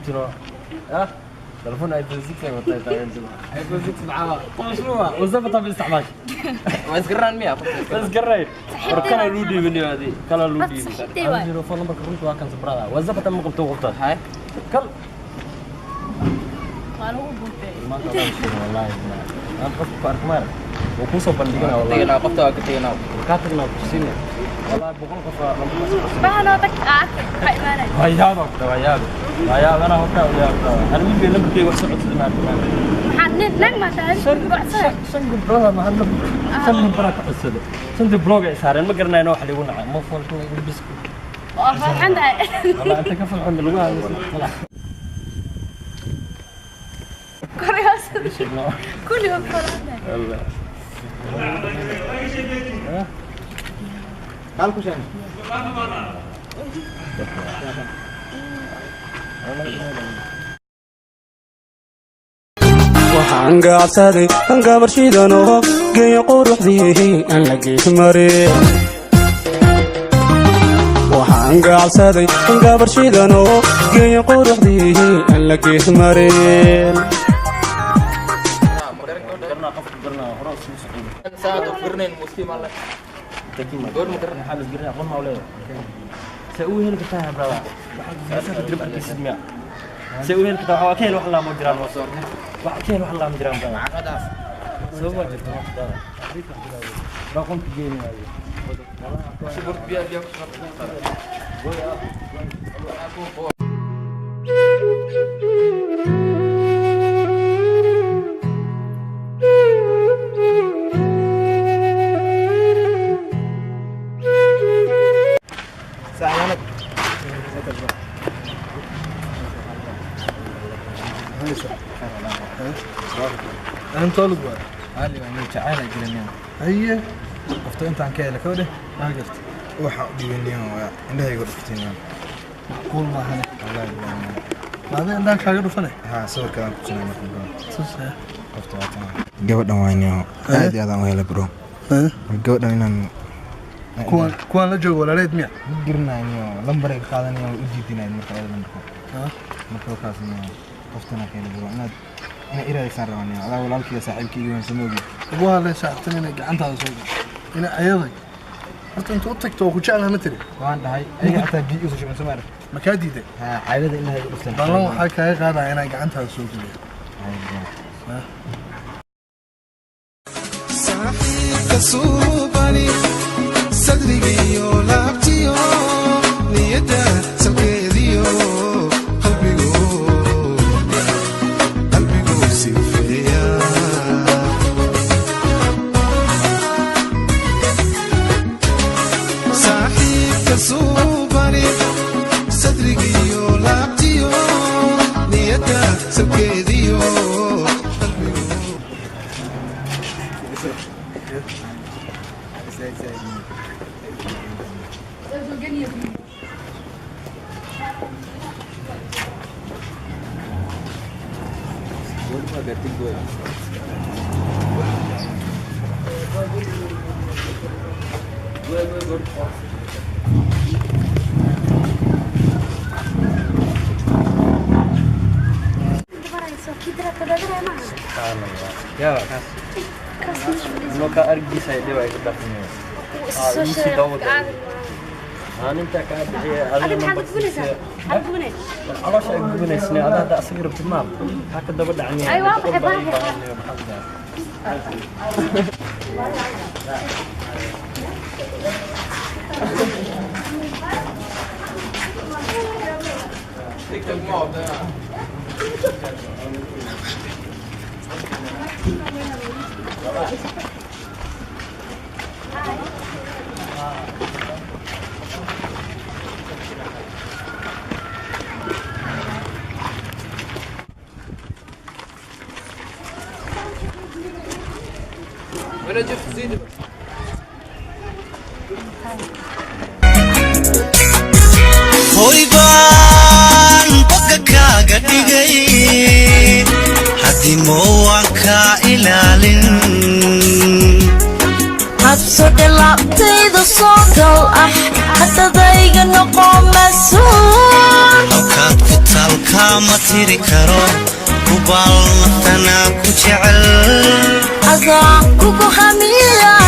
Rabtino ah telefoon iPhone 6 ay wataa taagan. iPhone 6 maxaa qoosluwa wasabata bi isticmaasha. Waa isgaraan miya? Bas garay war kana luu dhiibinayo, adi kala luu Horta dhiibin. Saaxiibtay waay. Zero phone number runta waa kan sabrada wasabata ma qabto qoftaas. Hay. Kal. Waa lagu buufay. Maanta waa sheegay, wallahi aan qofka ku ark maar wuu kuu soo bandhigana wallahi. Teganaa qofta, waa ka teganaa. Kaa tagnaa ku siinay wallahi 100 qof aa lambarkaas ku siinay. Bahanoo tag aa arkay waxaa imaanaya. Waa yaaba ku dhawa, yaaba waa yaaba, anaa hortaa u yaabta, ana wiilkay lambarkayga wax soo codsaday ma arkin. Maxaad nin nag maa tahay gocsanay? Shan gabdhood ma hadla, shan lambaraa ka codsaday, shantii blog ay saareen ma garanayno wax liigu nacay ma foolka labisku. Waa farxan tahay. Wallahi inta ka falxun lagu hadlo. Koryaas kulli waa farxan tahay. Allah. Kaal ku sheeg. Waxaan gaabsaday kan gabarshidanoo geeyo quruxdii aan la geesmarin. Waxaan gaabsaday kan gabarshidanoo geeyo quruxdii aan la geesmarin. Garanaa qofka, garanaa hore sii socon. Saad u garanayn muskiin alle. Goor ma garanaa, xaalis garanaa, aqoon maa u leedahay. See u heli kartaa, brother? Waxaad ka dirib arkaysid miya? See u heli kartaa? Waxaa ka heli wax laamo jiraan, wax ka heli wax laamo jiraan, brother. Caqadaas. Sabab waa jirta wax, brother. Baa qolka geeni waaye. Shubur biya biya ku soo. Saaxiibana. Antolog waa. Ali waa inuu jacayl ay jirin. Haye. Qofta intaan ka helay kawdhe. Maa garta. Waxa u dhiibanayo waa indhahayga dhufteen. Macquul maahane. Wallahi billahi. Maada indhaha kaaga dhufane? Ha, sawirkaan ku tusinay markaan bro. Tusaya. Qofta waa tan. Gabadhan waa inuu aad iyo aad aan u helay, bro. Gabadhan inaan Kuwan la joogo walaaleed miya? Ma garanayo, lambar ay qaadanayaan way u diidinayaan marka ayada lambarka. Marka kaas inuu qoftana ka helay, bro, inaad ina iraadaysan rabaan adaa walaalkayga saaxiibkayga waan samoogi. Ugu hadlay saaxiibtan inay gacantaada soo gasho ina ayaday horta inta u tagto oo ku jeclaha ma tiri? Waan dhahay, ayaga xataa biyo usoo shuban soo maarag. Ma kaa diiday? Ha, caadada indhahayga dhufteen. Ballan waxaa kaaga qaadaya inaan gacantaada soo geliyo. Saaxiibka suubani sadrigiyo laabtiyo niyadda salkeediyo qalbigu qalbigu sifeeya. Saaxiibka suubani sadrigiyo laabtiyo niyadda salkeediyo qalbigu. Barayso kii daraadka dhaadinaya maaha? Subxaan Allah, yaa kaas. Kaas meesha fadhiiso. Inuu kaa argiisa ay dhib ay ku dhaqmiyo. Wuu is soo ii sii sheegay daawo. qofka caadi maaha. Maalinta kaa bixiya. Adi adiga maxaad number gubanaysaa? siisay. Maxaad gubanay? Caloosha ay gubanaysne, adaa hadda asaga rabtid maal kaa ka daba dhacniya. Ay, waa baxay, baxay. TikTok ma obda. ولا جف زيد. Hoy baan boga kaaga dhigay haddii waan kaa ilaalin. Habso dhalaabtayda soo gal ah haddadayga noqo mas-uul. Halkaad ku taal Kaama tiri karo, kubaal naftana ku jecel. Adaa kugu hamiya.